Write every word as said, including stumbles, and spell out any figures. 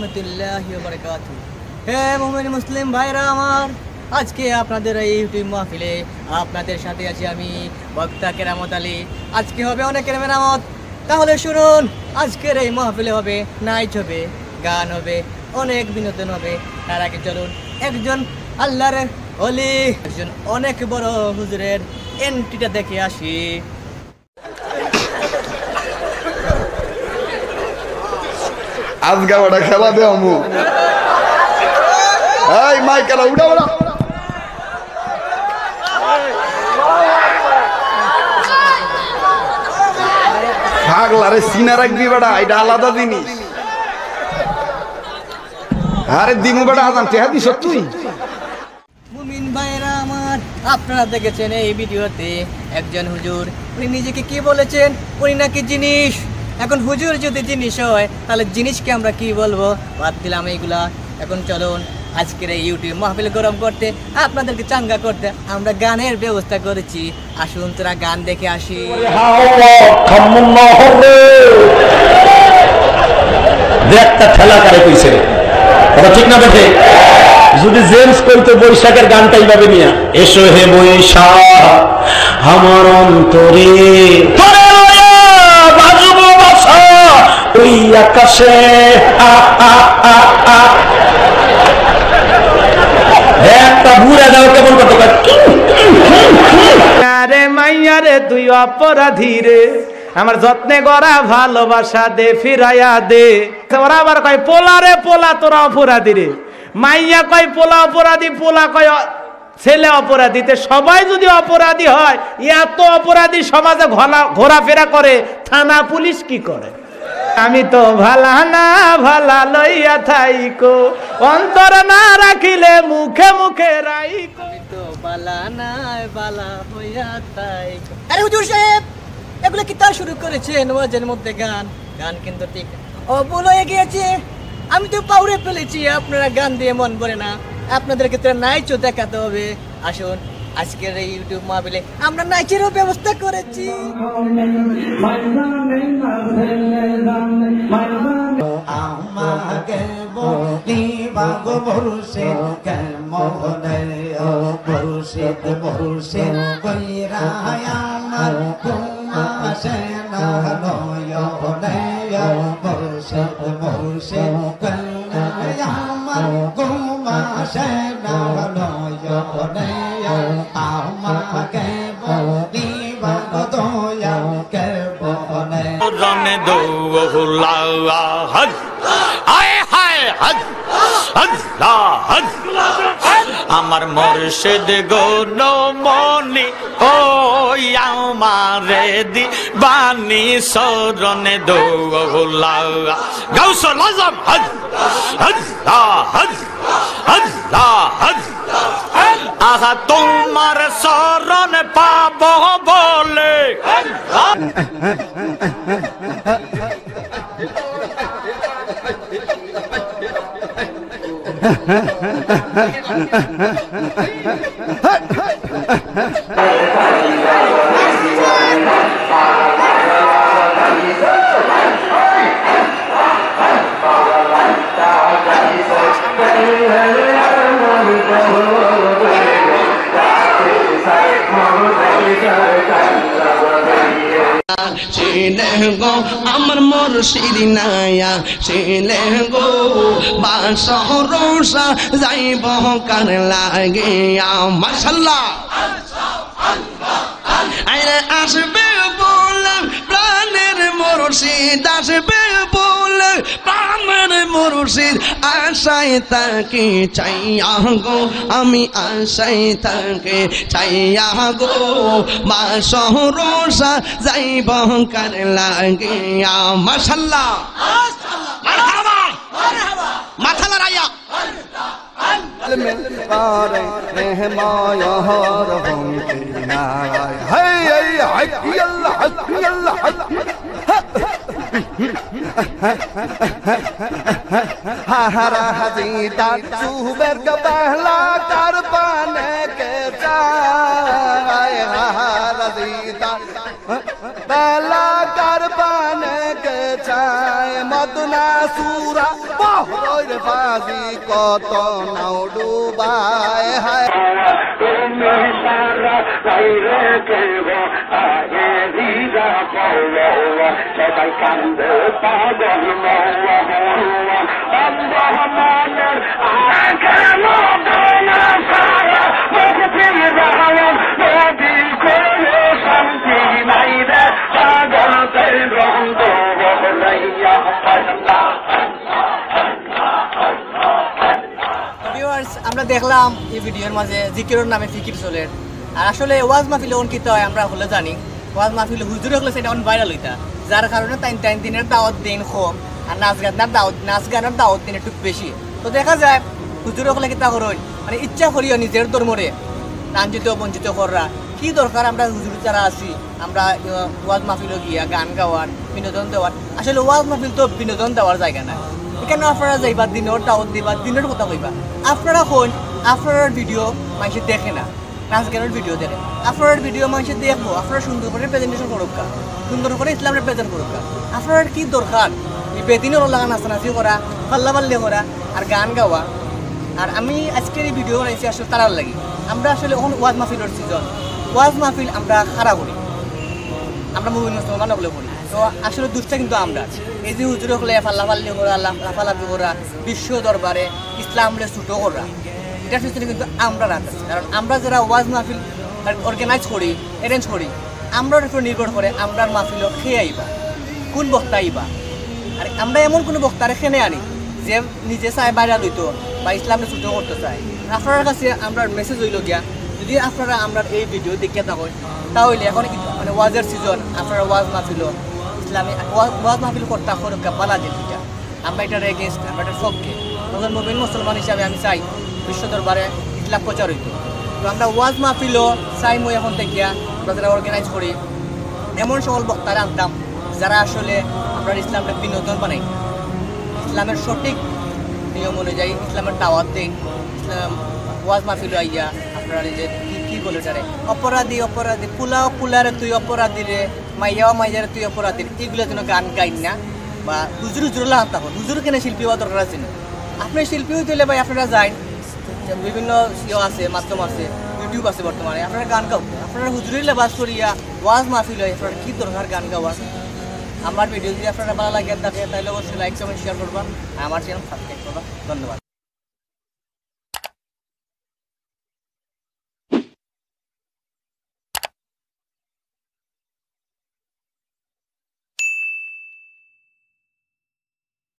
রহমতুল্লাহি ওয়া বারাকাতুহু। হে মুমিন মুসলিম ভাইরা আমার, আজকে আপনাদের এই ইউটিউব মাহফিলে আপনাদের সাথে আছি আমি, বক্তা কেরামত আলী। আজকে হবে অনেকের মেরামত। তাহলে শুনুন, আজকের এই মাহফিলে হবে নাইট, হবে গান, হবে অনেক বিনোদন হবে। তার আগে চলুন, একজন আল্লাহর অলি, একজন অনেক বড় হুজুরের এন্ট্রিটা দেখে আসি। আজকে ওটা খেলা দে আমু। এই মাইক এলা উঠা, উঠা। পাগলারে সিনা রাখবি বেটা, এটা আলাদা জিনিস। আরে দিমু বেটা, আজান টেহা দিস তুই। মুমিন ভাইরা আমার, আপনারা দেখেছেন এই ভিডিওতে একজন হুজুর, উনি নিজেকে কি বলেছেন, উনি নাকি জিনিস। এখন হুজুর যদি জিনিস হয়, তাহলে জিনিসকে আমরা কি বলবো? বাদ দিলাম এইগুলা। এখন চলুন, আজকের এই ইউটিউব মাহফিল গরম করতে, আপনাদেরকে চাঙ্গা করতে আমরা গানের ব্যবস্থা করেছি। আসুন, তোরা গান দেখে আসি। দে একটা ঠেলা কারে কইছে রে? কথা ঠিক না বেঠে? যদি জেমস কইতো বৈশাখের গানটা এইভাবে নিয়া, এসো হে বৈশাখ আমার অন্তরে, তোরে লইয়া বাজবো বাসা ওই আকাশে, আ, আ, আ, আ। একটা বুড়া দাও কেমন করতে পারে? আরে মাইয়া রে, তুই অপরাধী রে, আমার যত্নে গড়া ভালোবাসা দে ফিরাইয়া দে। ওরা আবার কয়, "পোলা রে পোলা, তোরা অপরাধী রে।" মাইয়া কয়, "পোলা অপরাধী", পোলা কয়, অ-, "ছেলে অপরাধী।" তে সবাই যদি অপরাধী হয়, এত অপরাধী সমাজে ঘোলা-, ঘোরাফেরা করে, থানা পুলিশ কি করে? আমি তো ভালা না ভালা লইয়া থাইকো, অন্তর না রাখিলে মুখে মুখে রাইকো। আমি তো ভালা না ভালা হইয়া থাইকো। আরে হুজুর সাহেব, এগুলো কি তার শুরু করেছেন ওয়াজের মধ্যে গান? গান কিন্তু ঠিক। ও, ভুল হয়ে গিয়েছে, আমি তো পাউরে ফেলেছি, আপনারা গান দিয়ে মন ভরে না, আপনাদেরকে তো নাইচও দেখাতে হবে। আসুন, আজকের এই ইউটিউব মাহফিলে আমরা নাচেরও ব্যবস্থা করেছি। আমাকে বলিবা গো মুর্শিদ, কেমনে ও মুর্শিদ, মুর্শিদ কইরা আমার ঘুম আসে না নয়নে ও মুর্শিদ, মুর্শিদ কইরা আমার ঘুম আসে না নয়নে। আমাকে বলিবা গো দয়াল কেমনে। রনে দৌলা হজ, আয় হায় হজ, হজ, লা হজ। আমার মুর্শিদ গুণমণি, ও আমারে দিবানি শরণ দৌলা। গাউসুল আজম হজ, হজ, লা হজ, হজ, লা হজ। আহা, তোমার শরণ পাবো বলে। চিনে গো আমার মুর্শিদ নায়া, চিনে গো বাসর রোজা যাইব কার লাগিয়া। মাশাআল্লাহ। আরে আসবে বলে প্রাণের মুর্শিদ, আসবে বলে প্রাণের মুর্শিদ, আশায় তাকে চাইয়া গো, আমি আশায় তাকে চাইয়া গো, বাসর রোজা যাইব কার লাগিয়া। মাশাআল্লাহ। মারহাবা। মাথা লড়াইয়া। আলমে পারে মেহমায়ার হম কিনারায়। হায়, হায়, হায়, আল্লাহ, হায়, আল্লাহ, হায়। হারা হাজিদা সুবের কা পহলা কারবান কে চায়। হারা হাজিদা পহলা কারবান কে চায়। না সুরা বহরর ফাজি কত নাও ডুবায় হায়। তুমি সারা বাইরে কেব আগে দিদা পাওয়া, সবাই কান্দে পাগল মওয়া। অন্ধ মনের আখের মদনা সারা মুক্তির রহমান নবী করে শান্তি নাই রে। পাগল তের রহম তো বহরাইয়া পান্না। ভিউয়ার্স, আমরা দেখলাম এই ভিডিওর মাঝে জিকিরর নামে ফিকির চলের। আর আসলে ওয়াজ মাহফিল অখন কিতা অয় আমরা হকলে জানি। ওয়াজ মাহফিল হুজুর হকলে সেটা অখন ভাইরাল অইতা, যার কারণে তাইন তাইন দিনের দাওয়াত দেইন কম, আর নাচ গানর দাওয়াত, নাচ গানর দাওয়াত দেইন একটু বেশি। তো দেখা যায় হুজুর হকলে কিতা করইন, মানে ইচ্ছা করিয়া নিজের ধর্মরে লাঞ্ছিত বঞ্চিত কররা। কি দরকার আমরা হুজুর যারা আছি, আমরা, আহ, ওয়াজ মাহফিলো গিয়া গান গাওয়ার, বিনোদন দেওয়ার? আসলে ওয়াজ মাহফিল তো বিনোদন দেওয়ার জায়গা না। এখানে আপনারা যাইবা, দিনর দাওয়াত দিবা, দিনর কথা কইবা। আপনারা কইন, আপনারার ভিডিও মানষে দেখে না, নাচ গানর ভিডিও দেখে। আপনারার ভিডিও মানষে দেখবো, আপনারা সুন্দর করে প্রেজেন্টেশন করউক্কা, সুন্দর করে ইসলামরে প্রেজেন্ট করউক্কা। আপনারার কি দরকার এই বেদিনর লাগা নাচানাচি করা, ফাল্লাফাল্লি করা আর গান গাওয়া? আর আমি আজকের এই ভিডিও বানাইছি আসলে তারার লাগি। আমরা আসলে অখন ওয়াজ মাহফিলর সিজন, ওয়াজ মাহফিল আমরা কারা করি, আমরা মুমিন মুসলমান হকলে করি। তো আসলে দুষটা কিন্তু আমরা, এই যে হুজুর হকলে ফাল্লাফাল্লি করা, লাফ-, লাফালাফি করা, বিশ্ব দরবারে ইসলামরে ছোট করা, এটার পিছনে কিন্তু আমরার আত আছে। কারণ আমরা যারা ওয়াজ মাহফিল অর্গানাইজ করি, অ্যারেঞ্জ করি, আমরার উপর নির্ভর করে আমরার মাহফিলো কে আইবা, কোন বক্তা আইবা। আর আমরা এমন কোনো বক্তারে কেনে আনি যে নিজে চায় ভাইরাল অইতো বা ইসলামরে ছোট করতে চায়। আপনারার কাছে আমরার মেসেজ অইলো গিয়া, যদি আপনারা আমরার এই ভিডিও দেখিয়া থাকইন, তা অইলে অখন কি, মানে, ওয়াজর সিজন, আপনারা ওয়াজ মাহফিলো ইসলামী ওয়াজ, ওয়াজ মাহফিল করতা, করউক্কা, ভালা দিন এটা। আমরা এটার against, আমরা এটার পক্ষে। একজন মুমিন মুসলমান হিসাবে আমি চাই বিশ্ব দরবারে ইসলাম প্রচার অইতো। তো আমরা ওয়াজ মাহফিলো চাইমু অখন থাকিয়া, আমরা যারা অর্গানাইজ করি, এমন সকল বক্তারে আনতাম যারা আসলে আমরার ইসলামরে বিনোদন বানাই, ইসলামের সঠিক নিয়ম অনুযায়ী ইসলামের দাওয়াত দেইন, ইসলাম ওয়াজ মাহফিলো আইয়া আপনারা এই যে কি, কি বলে এটারে, অপরাধী অপরাধী, কুলাও কুলারে তুই অপরাধী রে, মাইয়াও মাইয়ারে তুই অপরাধী রে, এগুলা যেন গান গাইন না, বা হুজুর হুজুর লাগান তখন। হুজুর কেনে শিল্পী অওয়া দরকার আছে নি? আপনে শিল্পী অইতে অইলে ভাই আপনারা যাইন, যে বিভিন্ন ইয়ে আছে, মাধ্যম আছে, YouTube আছে বর্তমানে, আপনারা গান গাউক্কা, আপনারা হুজুরি লেবাস করিয়া ওয়াজ মাহফিল অয়, আপনারা কি দরকার গান গাওয়ার? আমার ভিডিও যদি আপনারা ভালা লাগে থাকে, তাইলে অবশ্যই লাইক, কমেন্ট, শেয়ার করবা, আর আমার চ্যানেল সাবস্ক্রাইব করবা। ধন্যবাদ।